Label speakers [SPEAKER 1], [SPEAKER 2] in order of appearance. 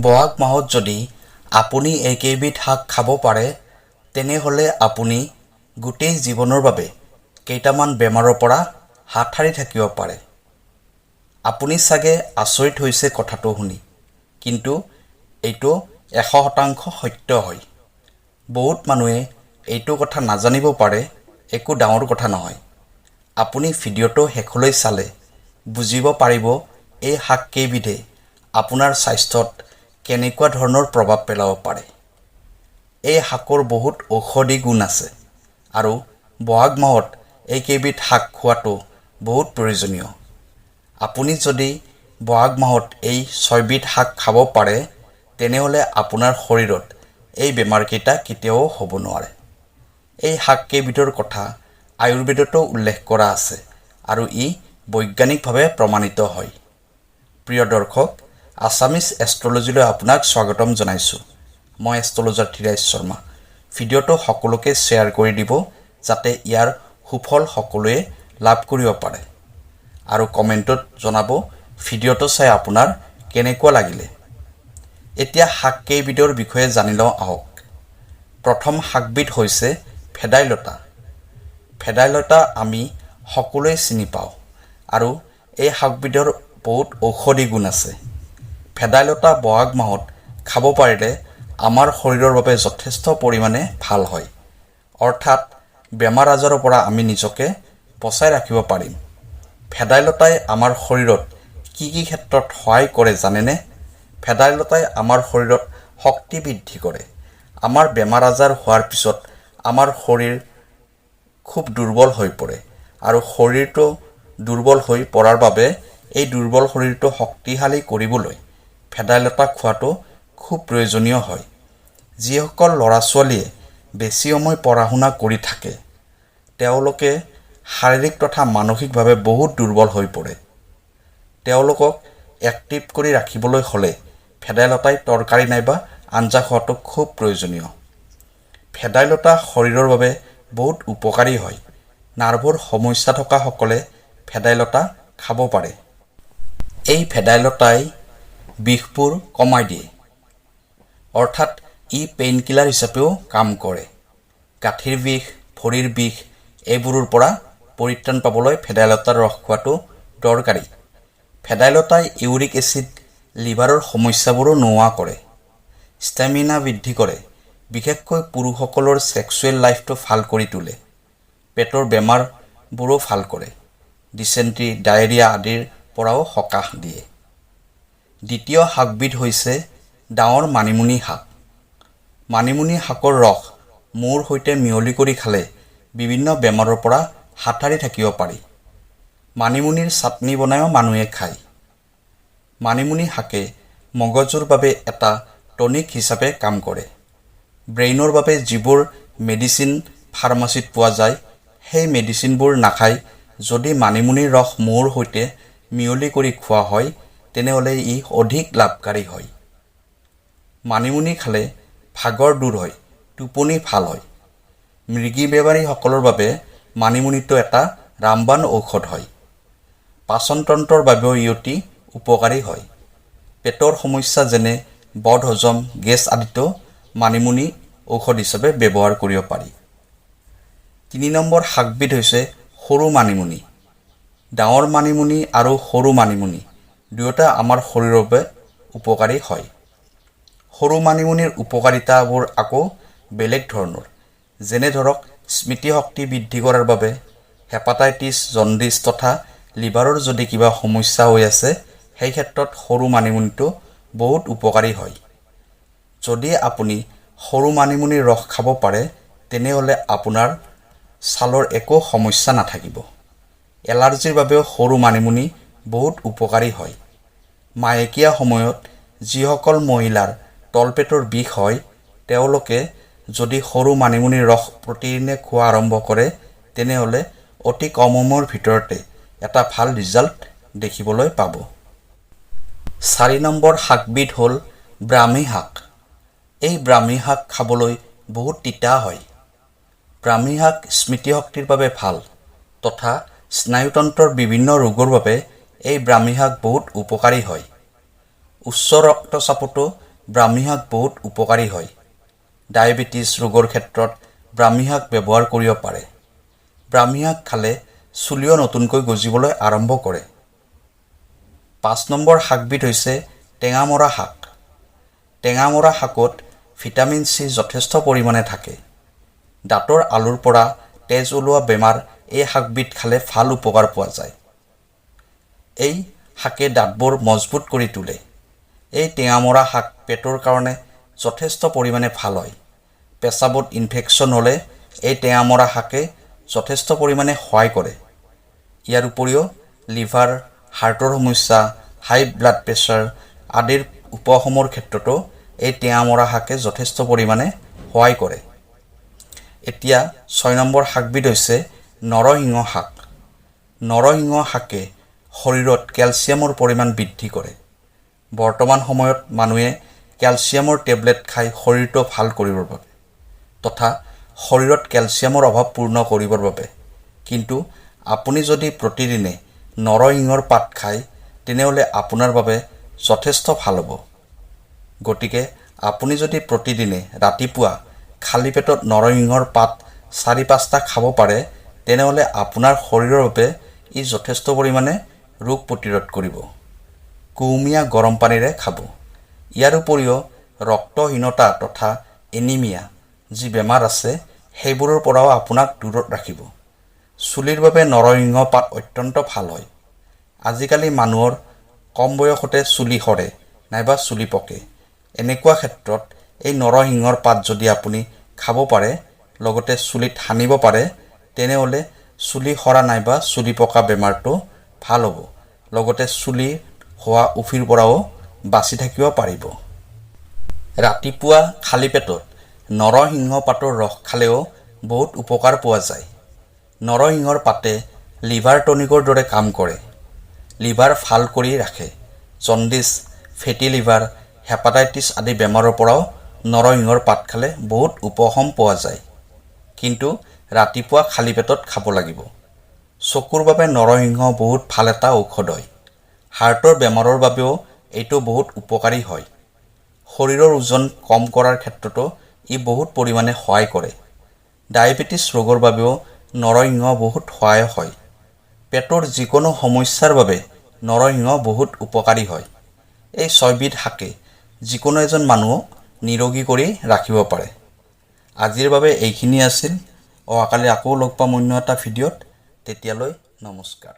[SPEAKER 1] বহাগ মাহত যদি আপুনি এইকেইবিধ শাক খাব পাৰে, তেনেহ'লে আপুনি গোটেই জীৱনৰ বাবে কেইটামান বেমাৰৰ পৰা হাত সাৰি থাকিব পাৰে। আপুনি চাগে আচৰিত হৈছে কথাটো শুনি, কিন্তু এইটো 100% সত্য হয়। বহুত মানুহে এইটো কথা নাজানিব পাৰে। একো ডাঙৰ কথা নহয়। আপুনি ভিডিঅ'টো শেষলৈ চালে বুজিব পাৰিব এই শাককেইবিধে আপোনাৰ স্বাস্থ্যত কেনেকুৱা ধৰণৰ প্ৰভাৱ পেলাব পাৰে। এই শাকৰ বহুত ঔষধি গুণ আছে আৰু বহাগ মাহত এইকেইবিধ শাক খোৱাটো বহুত প্ৰয়োজনীয়। আপুনি যদি বহাগ মাহত এই ছয়বিধ শাক খাব পাৰে, তেনেহ'লে আপোনাৰ শৰীৰত এই বেমাৰকেইটা কেতিয়াও হ'ব নোৱাৰে। এই শাককেইবিধৰ কথা আয়ুৰ্বেদতো উল্লেখ কৰা আছে আৰু ই বৈজ্ঞানিকভাৱে প্ৰমাণিত হয়। প্ৰিয় দৰ্শক, আছামিজ এষ্ট্ৰলজিলৈ আপোনাক স্বাগতম জনাইছোঁ। মই এষ্ট্ৰলজাৰ ধীৰাজ শৰ্মা। ভিডিঅ'টো সকলোকে শ্বেয়াৰ কৰি দিব, যাতে ইয়াৰ সুফল সকলোৱে লাভ কৰিব পাৰে আৰু কমেণ্টত জনাব ভিডিঅ'টো চাই আপোনাৰ কেনেকুৱা লাগিলে। এতিয়া শাক কেইবিধৰ বিষয়ে জানি লওঁ আহক। প্ৰথম শাকবিধ হৈছে ভেদাইলতা। ভেদাইলতা আমি সকলোৱে চিনি পাওঁ আৰু এই শাকবিধৰ বহুত ঔষধি গুণ আছে। ভেদাইলতা বহাগ মাহত খাব পাৰিলে আমাৰ শৰীৰৰ বাবে যথেষ্ট পৰিমাণে ভাল হয়, অৰ্থাৎ বেমাৰ আজাৰৰ পৰা আমি নিজকে বচাই ৰাখিব পাৰিম। ভেদাইলতাই আমাৰ শৰীৰত কি কি ক্ষেত্ৰত সহায় কৰে জানেনে? ভেদাইলতাই আমাৰ শৰীৰত শক্তি বৃদ্ধি কৰে। আমাৰ বেমাৰ আজাৰ হোৱাৰ পিছত আমাৰ শৰীৰ খুব দুৰ্বল হৈ পৰে আৰু শৰীৰটো দুৰ্বল হৈ পৰাৰ বাবে এই দুৰ্বল শৰীৰটো শক্তিশালী কৰিবলৈ ভেদাইলতা খোৱাটো খুব প্ৰয়োজনীয় হয়। যিসকল ল'ৰা ছোৱালীয়ে বেছি সময় পঢ়া শুনা কৰি থাকে, তেওঁলোকে শাৰীৰিক তথা মানসিকভাৱে বহুত দুৰ্বল হৈ পৰে। তেওঁলোকক এক্টিভ কৰি ৰাখিবলৈ হ'লে ভেদাইলতাই তৰকাৰী নাইবা আঞ্জা খোৱাটো খুব প্ৰয়োজনীয়। ভেদাইলতা শৰীৰৰ বাবে বহুত উপকাৰী হয়। নাৰ্ভৰ সমস্যা থকাসকলে ভেদাইলতা খাব পাৰে। এই ভেদাইলতাই বিষবোৰ কমাই দিয়ে, অৰ্থাৎ ই পেইন কিলাৰ হিচাপেও কাম কৰে। গাঁঠিৰ বিষ, ভৰিৰ বিষ এইবোৰৰ পৰা পৰিত্ৰাণ পাবলৈ ভেদাইলতাৰ ৰস খোৱাটো দৰকাৰী। ভেদাইলতাই ইউৰিক এচিড, লিভাৰৰ সমস্যাবোৰো নোহোৱা কৰে, ষ্টেমিনা বৃদ্ধি কৰে, বিশেষকৈ পুৰুষসকলৰ ছেক্সুৱেল লাইফটো ভাল কৰি তোলে, পেটৰ বেমাৰবোৰো ভাল কৰে, ডিচেণ্ট্ৰি, ডায়েৰিয়া আদিৰ পৰাও সকাহ দিয়ে। দ্বিতীয় শাকবিধ হৈছে ডাঙৰ মানিমুনি শাক। মানিমুনি শাকৰ ৰস মৌৰ সৈতে মিহলি কৰি খালে বিভিন্ন বেমাৰৰ পৰা হাত সাৰি থাকিব পাৰি। মানিমুনিৰ চাটনি বনায়ো মানুহে খায়। মানিমুনি শাকে মগজুৰ বাবে এটা টনিক হিচাপে কাম কৰে। ব্ৰেইনৰ বাবে যিবোৰ মেডিচিন ফাৰ্মাচীত পোৱা যায়, সেই মেডিচিনবোৰ নাখাই যদি মানিমুনিৰ ৰস মৌৰ সৈতে মিহলি কৰি খোৱা হয়, তেনেহ'লে ই অধিক লাভকাৰী হয়। মানিমুনি খালে ভাগৰ দূৰ হয়, টোপনি ভাল হয়। মৃগী বেমাৰীসকলৰ বাবে মানিমুনিটো এটা ৰামবাণ ঔষধ হয়। পাচনতন্ত্ৰৰ বাবেও ই অতি উপকাৰী হয়। পেটৰ সমস্যা যেনে বদহজম, গেছ আদিতো মানিমুনি ঔষধ হিচাপে ব্যৱহাৰ কৰিব পাৰি। 3 নম্বৰ শাকবিধ হৈছে সৰু মানিমুনি। ডাঙৰ মানিমুনি আৰু সৰু মানিমুনি দুয়োটা আমাৰ শৰীৰৰ বাবে উপকাৰী হয়। সৰু মানিমুনিৰ উপকাৰিতাবোৰ আকৌ বেলেগ ধৰণৰ। যেনে ধৰক, স্মৃতিশক্তি বৃদ্ধি কৰাৰ বাবে, হেপাটাইটিছ, জণ্ডিছ তথা লিভাৰৰ যদি কিবা সমস্যা হৈ আছে, সেই ক্ষেত্ৰত সৰু মানিমুনিটো বহুত উপকাৰী হয়। যদি আপুনি সৰু মানিমুনিৰ ৰস খাব পাৰে, তেনেহ'লে আপোনাৰ ছালৰ একো সমস্যা নাথাকিব। এলাৰ্জিৰ বাবেও সৰু মানিমুনি বহুত উপকাৰী হয়। মাহেকীয়া সময়ত যিসকল মহিলাৰ তলপেটৰ বিষ হয়, তেওঁলোকে যদি সৰু মানিমুনিৰ ৰস প্ৰতিদিনে খোৱা আৰম্ভ কৰে, তেনেহ'লে অতি কম সময়ৰ ভিতৰতে এটা ভাল ৰিজাল্ট দেখিবলৈ পাব। 4 নম্বৰ শাকবিধ হ'ল ব্ৰাহ্মী শাক। এই ব্ৰাহ্মী শাক খাবলৈ বহুত তিতা হয়। ব্ৰাহ্মী শাক স্মৃতিশক্তিৰ বাবে ভাল তথা স্নায়ুতন্ত্ৰৰ বিভিন্ন ৰোগৰ বাবে এই ব্ৰাহ্মী শাক বহুত উপকাৰী হয়। উচ্চ ৰক্তচাপতো ব্ৰাহ্মী শাক বহুত উপকাৰী হয়। ডায়েবেটিছ ৰোগৰ ক্ষেত্ৰত ব্ৰাহ্মী শাক ব্যৱহাৰ কৰিব পাৰে। ব্ৰাহ্মী শাক খালে চুলিও নতুনকৈ গজিবলৈ আৰম্ভ কৰে। 5 নম্বৰ শাকবিধ হৈছে টেঙামৰা শাক। টেঙামৰা শাকত ভিটামিন চি যথেষ্ট পৰিমাণে থাকে। দাঁতৰ আলুৰ পৰা তেজ ওলোৱা বেমাৰ এই শাকবিধ খালে ভাল উপকাৰ পোৱা যায়। এই শাকে দাঁতবোৰ মজবুত কৰি তোলে। এই টেঙামৰা শাক পেটৰ কাৰণে যথেষ্ট পৰিমাণে ভাল হয়। পেচাবত ইনফেকশ্যন হ'লে এই টেঙামৰা শাকে যথেষ্ট পৰিমাণে সহায় কৰে। ইয়াৰ উপৰিও লিভাৰ, হাৰ্টৰ সমস্যা, হাই ব্লাড প্ৰেছাৰ আদিৰ উপশমৰ ক্ষেত্ৰতো এই টেঙামৰা শাকে যথেষ্ট পৰিমাণে সহায় কৰে। এতিয়া 6 নম্বৰ শাকবিধ হৈছে নৰসিংহ শাক। নৰসিংহ শাকে শৰীৰত কেলছিয়ামৰ পৰিমাণ বৃদ্ধি কৰে। বৰ্তমান সময়ত মানুহে কেলছিয়ামৰ টেবলেট খাই শৰীৰটো ভাল কৰিবৰ বাবে তথা শৰীৰত কেলছিয়ামৰ অভাৱ পূৰ্ণ কৰিবৰ বাবে। কিন্তু আপুনি যদি প্ৰতিদিনে নৰসিংহৰ পাত খায়, তেনেহ'লে আপোনাৰ বাবে যথেষ্ট ভাল হ'ব। গতিকে আপুনি যদি প্ৰতিদিনে ৰাতিপুৱা খালী পেটত নৰসিংহৰ পাত 4-5টা খাব পাৰে, তেনেহ'লে আপোনাৰ শৰীৰৰ বাবে ই যথেষ্ট পৰিমাণে ৰোগ প্ৰতিৰোধ কৰিব। কুহুমীয়া গৰম পানীৰে খাব। ইয়াৰ উপৰিও ৰক্তহীনতা তথা এনিমিয়া যি বেমাৰ আছে, সেইবোৰৰ পৰাও আপোনাক দূৰত ৰাখিব। চুলিৰ বাবে নৰসিংহ পাত অত্যন্ত ভাল হয়। আজিকালি মানুহৰ কম বয়সতে চুলি সৰে নাইবা চুলি পকে। এনেকুৱা ক্ষেত্ৰত এই নৰসিংহৰ পাত যদি আপুনি খাব পাৰে, লগতে চুলিত সানিব পাৰে, তেনেহ'লে চুলি সৰা নাইবা চুলি পকা বেমাৰটো ভাল হ'ব, লগতে চুলি হোৱা উফিৰ পৰাও বাচি থাকিব পাৰিব। ৰাতিপুৱা খালী পেটত নৰসিংহ পাতৰ ৰস খালেও বহুত উপকাৰ পোৱা যায়। নৰসিংহৰ পাতে লিভাৰ টনিকৰ দৰে কাম কৰে। লিভাৰ ভাল কৰি ৰাখে। জণ্ডিছ, ফেটি লিভাৰ, হেপাটাইটিছ আদি বেমাৰৰ পৰাও নৰসিংহৰ পাত খালে বহুত উপশম পোৱা যায়। কিন্তু ৰাতিপুৱা খালী পেটত খাব লাগিব। চকুৰ বাবে নৰসিংহ বহুত ভাল এটা ঔষধ হয়। হাৰ্টৰ বেমাৰৰ বাবেও এইটো বহুত উপকাৰী হয়। শৰীৰৰ ওজন কম কৰাৰ ক্ষেত্ৰতো ই বহুত পৰিমাণে সহায় কৰে। ডায়েবেটিছ ৰোগৰ বাবেও নৰসিংহ বহুত সহায়ক হয়। পেটৰ যিকোনো সমস্যাৰ বাবে নৰসিংহ বহুত উপকাৰী হয়। এই ছয়বিধ শাকে যিকোনো এজন মানুহক নিৰোগী কৰি ৰাখিব পাৰে। আজিৰ বাবে এইখিনি আছিল। অহাকালি আকৌ লগ পাম অন্য এটা ভিডিঅ'ত। তেতিয়ালৈ নমস্কাৰ।